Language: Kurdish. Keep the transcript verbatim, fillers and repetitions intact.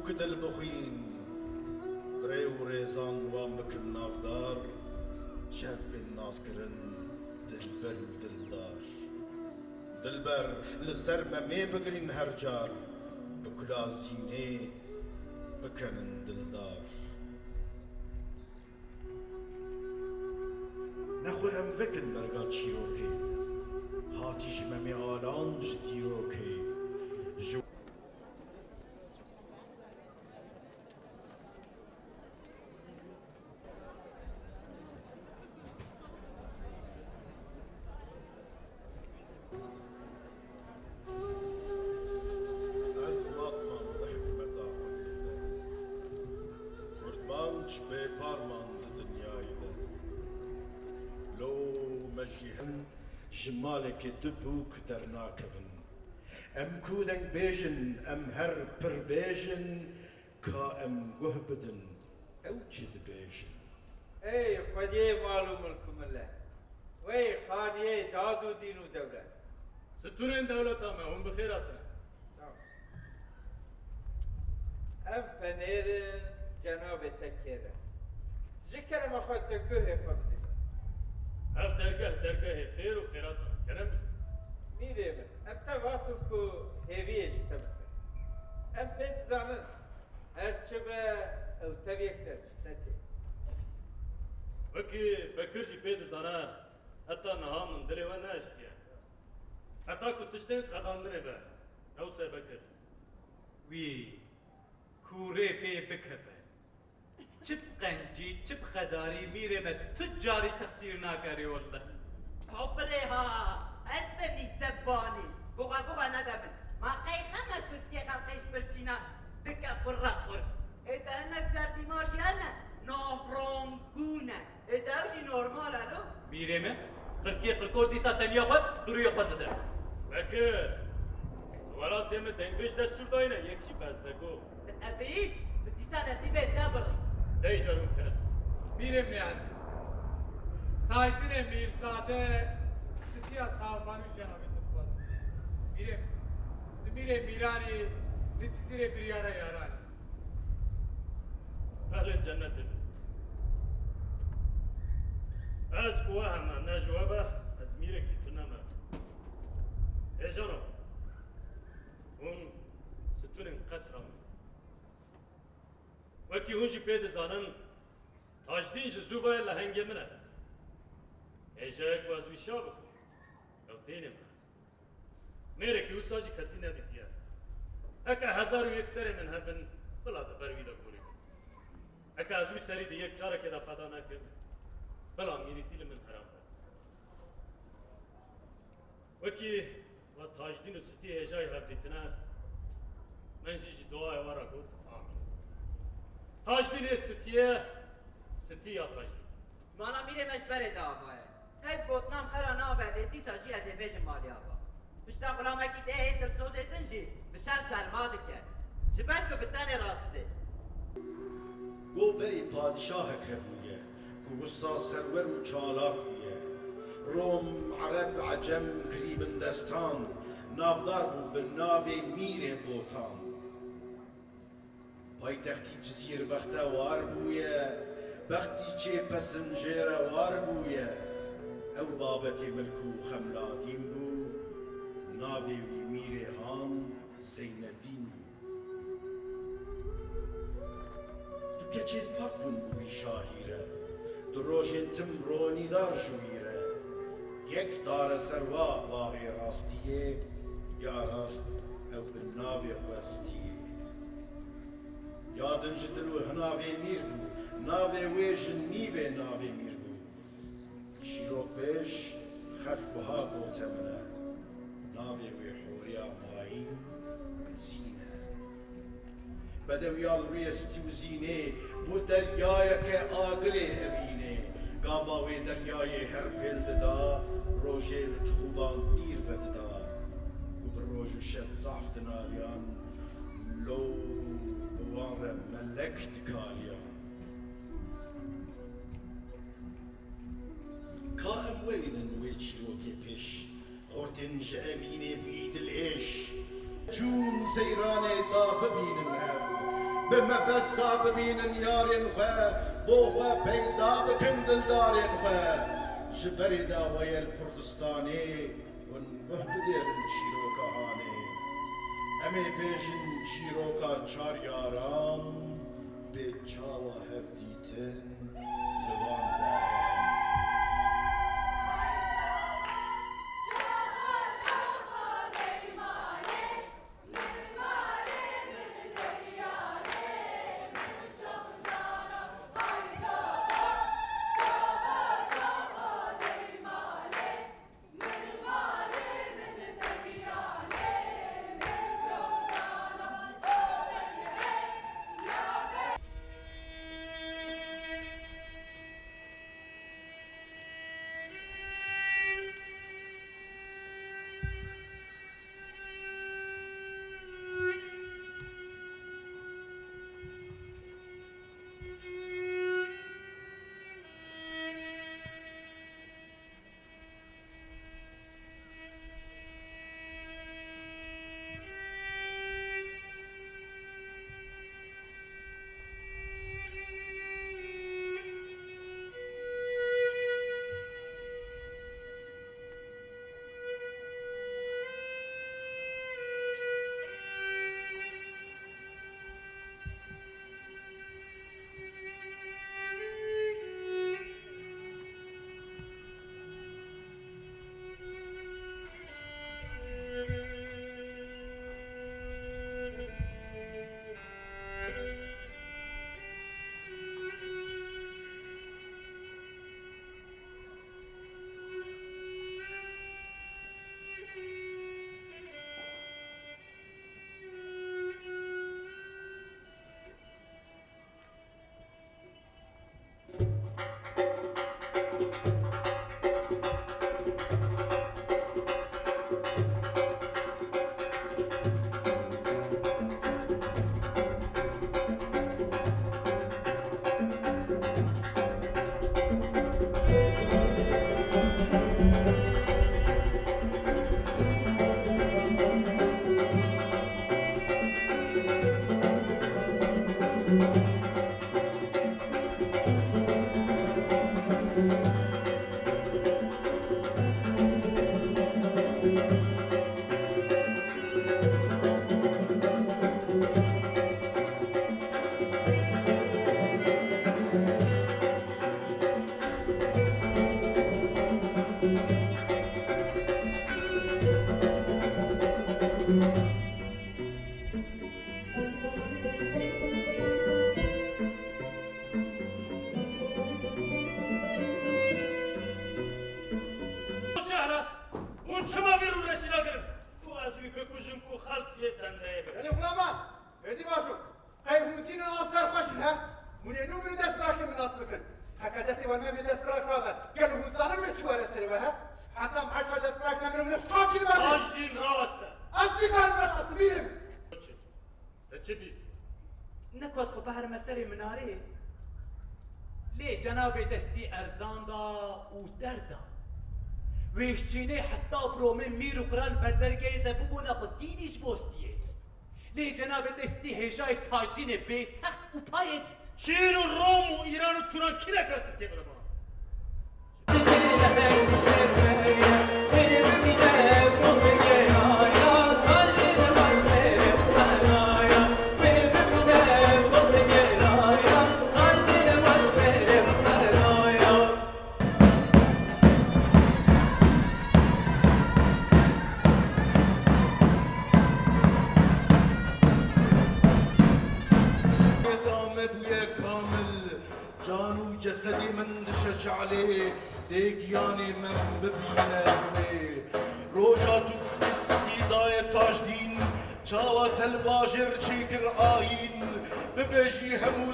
Dil bixwîn, birê û rêzan wan bikim navdar, şev bên naskirin dilber û dildar. Dilber, li ser memê bigirîn her car, bi kula zînê bikenin dildar. Nexwe em vekin berga çîrokê, hatî ji memê alan ji dîrokê. Ji Ez matman di hikmeta Xwedê de. Kurdmanc bêpar man di dinyayê de. Lo me jî hin ji malekê tu bûk dernakevin. Em ku dengbêj in, em her pirbêj in, ka em guh bidin, ew çi dibêjin? Ey xwediyê mal û milk û mile, wey xaniyê dad û dîn û dewlet. Stûnên dewleta me, hûn bi xêr hatine. Sağ ol. Ev penêr in, cenabê te kêr e. Ji kerema xwe tu guhê xwe bidî min. Ev dergeh dergehê xêr û xêratan e. Kerem bike. Mîrê min, em te vatin ku hêviyê ji te bikin. Em pê dizanin, her çi be, ew tev yekser ji te tê. Wekî Bekir jî pê dizane, heta niha min dilê we nehiştiye. Heta ku tiştên qedandinê be, ne wisa ye Bekir? Wî kûrê pê bikeve. Çi bi qencî, çi bi xedarî mîrê me tu carî texsîr nake rêwilde. Ha birê ha, ez be mîzebanî. Buxa buxa nede min. Ma qey xem e ku zikê xelqê ji birçîna dike qurre qur. Ê te hinek zerdîmar jî hene, navrankû ne. Ê te ew jî normal e lo? Mîrê min, qirtkê qirkor dîsa temiya xwe bi rûyê xwe dide. Bekir, tu welatê min dengbêj destûr dayne, yek jî bezdeko. Bi tebîz, bi dîsa nesîbê te birî. Dey car hûn kene. Mîrê min ê ezîz. Tajdînê Mîrzade sitiya tavbanî cenabê te dixwazin. Mîrê min, tu mîrê mîranî, li Cizîrê biryara yaranî. Ehlên cennetê bin. Ez ku we heme ne ji we be, ez mîrekî tune me. Hêjano, hûn stûnên qesra min. Wekî hûn jî pê dizanin, Tajdîn ji zû ve lehengê min e. Hêjayê ku ez wî şa bikim, ew dênê min e. Mêrekî wisa jî kesî nedîtiye. Heke hezar û yek serê min hebin, bila di ber wî de gorî bin. Heke ez wî serî di yek carekê de feda nekim, bila mîrîtî li min heram be. Wekî we Tajdîn û Sitî hêjayî hevdîtine, min jî ji duayê we re got, Amîn. Tajdînê Sitiyê, Sitî ya Tajdîn. Mala mîrê me ji berê de ava ye. Heyv gotina min xera nabe, lê dîsa jî ez ê bêjim malê ava. Pişta xulamekî tê hê dilsozê din jî bi şer serma dike. Ji ber ku bi tenê radizê. Go berê padişahek hebûye, ku wisa serwer û çalak bûye. Rom, Ereb, Ecem kirîbin destan, navdar bû bi navê Mîrê Botan. Paytextî Cizîr bextewar bûye, bextî çê pesin jê re war bûye. Ew babetê milk û xemladîn bû, navê wî Mîrê Han Zeynedîn bû. Du keçên pak bûn bi wî şahî re, du rojên tim ronîdar ji wî re. Yek dare serwa baxê rastiyê, ya rast ew bi navê xwe Sitiyê. Ya din ji dil û hinavê mîr bû, navê wê ji nîvê navê mîr bû. Çîrok pêş xef wiha gote min e, navê wê horiya mayîn Zîn e. Bedewiya li rûyê Sitî û Zînê bû deryayeke agirê evînê. Gava wê deryayê her pêl dida, rojê li tixûban dîr vedida. Ku bi roj û şev zaf dinaliyan, lo bi wan re melek dikaliyan. Ka em werînin wê çîrokê pêş, xortên ji evînê bûyî dilêş. Çûn seyranê ta bibînin ev, Bi mebesta bibînin yarên xwe, bo xwe peyda bikin dildarên xwe. Ji berê de we yê li Kurdistanê hûn guh bidêrin çîroka hanê. Em ê bêjin çîroka çar yaran, bê çawa hevdîtin li van baran. Çehre, hûn çima vî rûreşîna girin? Ku ez wî bikujim, ku xelk jê zendeyê bibin. Yanî xulaman, êdî baş o. Qey hûn tînin a ser xweş in, he? Hûn ê nû min û destbirakê min nas bikin. Heke destê wan me vê destbirak rabe, gelo hûn zanin min çi were serê we, he? Heta em her çar destbirak me min û min çav kî me. Tajdîn raweste. Ez nikarim rawestim, bînim. Te çi bîst? Ne ku ez xwe biherime serê minarê. Lê cenabê destî erzan da û derda. Wêşçînê heta biromê mîr û qral berdergeyê de bibûne xwezgînî ji bostiyê. Lê cenabê destî hêjayê Tajdînê bêtext û payê dît. Çîn û Rom û Îran û Turan kî ne kes tê bide ba? Êda me bûye kamil, can û cesedê min dişeçelê, dê giyanê me bibîne wê. Roja tu destî daye Tajdîn, çawa te li bajêr çêkir ayîn, bibêjî hemû